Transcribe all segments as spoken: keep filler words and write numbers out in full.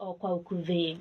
O kwa ũkuvĩ.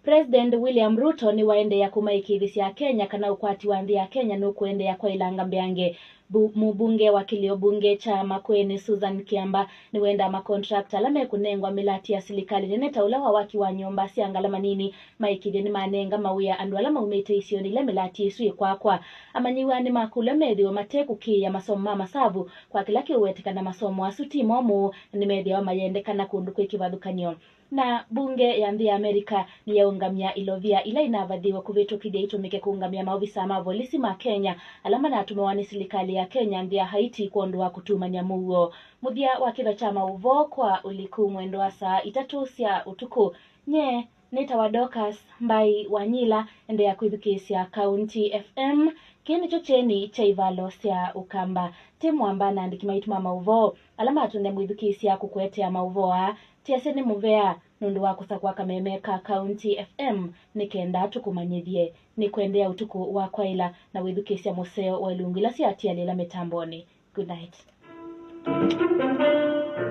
President William Ruto nĩwaendeea kũmaĩkĩĩthĩsya Akenya kana ũkwati wa nthĩ ya Kenya nũkũendeea kwaĩlanga mbeange. Bu- mũmbunge wa kĩlĩo mbunge kya Makueni Susan Kiamba nĩwendaa makontrakta ala mekũnengwa mĩlati ya silikalĩ nene ta ũla wa waki wa nyũmba sya ngalama nini maĩkĩĩthye nĩmanenga mawĩa andũ ala maumĩte isionĩ ila mĩlati ĩsu ĩkwakwa. Amanyĩw'a nĩmakũlw'a methĩwe mate kũkĩĩa masomo ma masavu kwa kĩla kĩũwetekana masomo asu ti momũ na nĩmethĩawa mayendekana kũndũ kwĩ kĩvathũkany'o. Na mbunge ya nthĩ ya Amerika nĩyaũngamya ilovia ila inavathiwe kũvĩtũkĩthya itũmĩke kũũngamya maovisaa ma volisi ma Kenya ala manatũmĩwa nĩ silikalĩ ya Kenya nthĩ ya Haiti kwondũ wa kũtumany'a mũuo. Mũthya wa kĩtho kya maũvoo kwa ũliku mwendo wa saa itatũ sya ũtukũ, nye nĩtawa Dorcas Mbai Wanyila. Endeea kwĩthukĩĩsya Kaunti F M. Kĩĩ nĩkyo kyeni kya ivalo sya Ũkamba. Ti mwamba na andĩki maitũ ma maũvoo ala matũnde mwĩthukĩĩsya kũkũetea maũvoo aa. Tiasya nĩ mũvea nũndũ wa kũsakũa kameme ka County F M nĩ kenda tũkũmanyĩthye. Nĩ kwendeea ũtukũ wa kwaĩla na wĩthukĩĩsya mũseo wa ilungu ila syatialĩla mĩtambonĩ. Good night.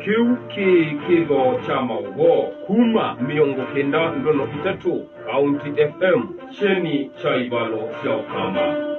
Kĩu kĩ kĩtho kya maũvoo kuma mĩongo kenda ndono itatũ County F M, kyeni kya ivalo sya Ũkamba.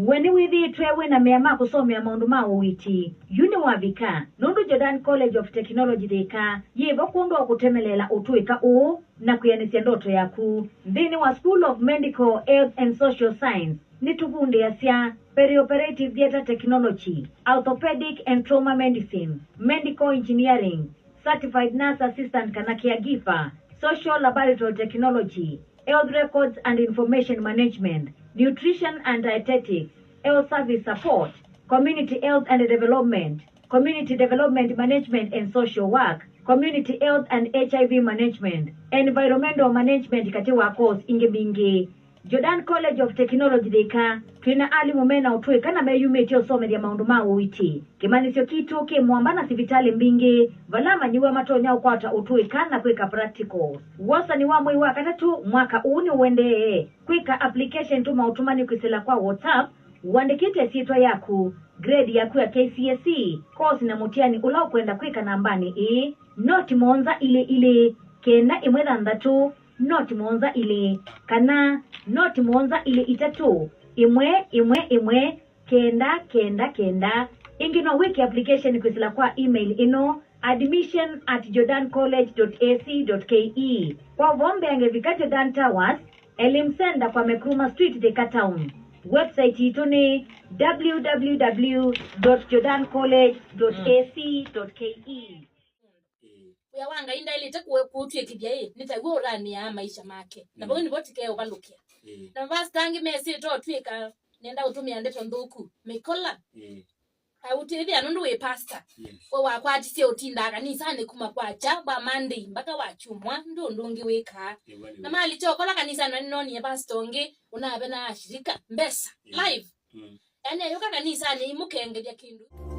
We nĩwĩthĩĩtwe wĩ na mea ma kũsomea maũndũ ma ũiiti? Yu nĩwavika, nũndũ Jordan College of Technology Thika yĩ vo kwondũ wa kũtemeleela ũtũĩka ũũ na kwĩanĩsya ndoto yaku. Nthĩnĩ wa School of Medical, Health and Social Science, nĩtũvundĩasya perioperative theatre technology, orthopedic and trauma medicine, medical engineering, certified nurse assistant kana caregiver, social laboratory technology, health records and information management, nutrition and dietetics, health service support, community health and development, community development management and social work, community health and H I V management, environmental management, katĩ wa course ingĩ mbingĩ. Jordan College of Technology Thika, twĩ na alimũ me na ũtũĩka na meyumĩtye ũsomethya maũndũ ma ũiiti. Kĩmanyĩsyo kitũ kĩ mwamba na sivitalĩ mbingĩ, vala amanyĩw'a matonya ũkwata ũtũĩka na kwĩka practicals. Wosani wa mwei wa katatũ mwaka ũũ nĩũendee. Kwĩka application, tũma ũtũmani kwĩsĩla kwa WhatsApp ũandĩkĩte syĩtwa yaku, grade yaku ya K C S E, course na mũtiani ũla ũkwenda kwĩka nambanĩ ĩĩ, noti mũonza ilĩ ilĩ, kenda ĩmwe thanthatũ, noti mũonza ilĩ, kana noti mũonza ilĩ itatũ, ĩmwe ĩmwe ĩmwe, kenda kenda kenda. Ĩngĩ no wĩke application kwĩsĩla kwa email ĩno, admission at jordan college dot A C dot K E. Kwa ũvoo mbeange, vika Jordan Towers, Elim Center kwa Mekruma Street, Thika Town. Website yitũ nĩ www dot jordan college dot A C dot K E. Ĩĩ. Wĩa wa Ngai ndaĩlĩte kũ- kũũtw'ĩkĩthya ĩ, nĩ taw'o ũlanĩaa maisha make. Na vau nĩvo tũkeũvalũkya. Ĩĩ. Na mavasita angĩ mesĩte ũtw'ĩka, nenda ũtũmĩa ndeto nthũku, mĩkola. Ĩĩ. Aũtĩthĩa nũndũ wĩ pasta. Yes. We wakwatisye ũtindaa kanisanĩ kuma kwakya, wa Monday mpaka wa kyumwa, ndũ ũndũ ũngĩ wĩkaa. Ĩĩ, vale. Na malikya ũkola kanisanĩ nĩnonie pasta ũngĩ ũnave na ashirika mbesa. Ĩĩ. Live. Mm. Yaani ayũka kanisanĩ imũkengethya kĩndũ.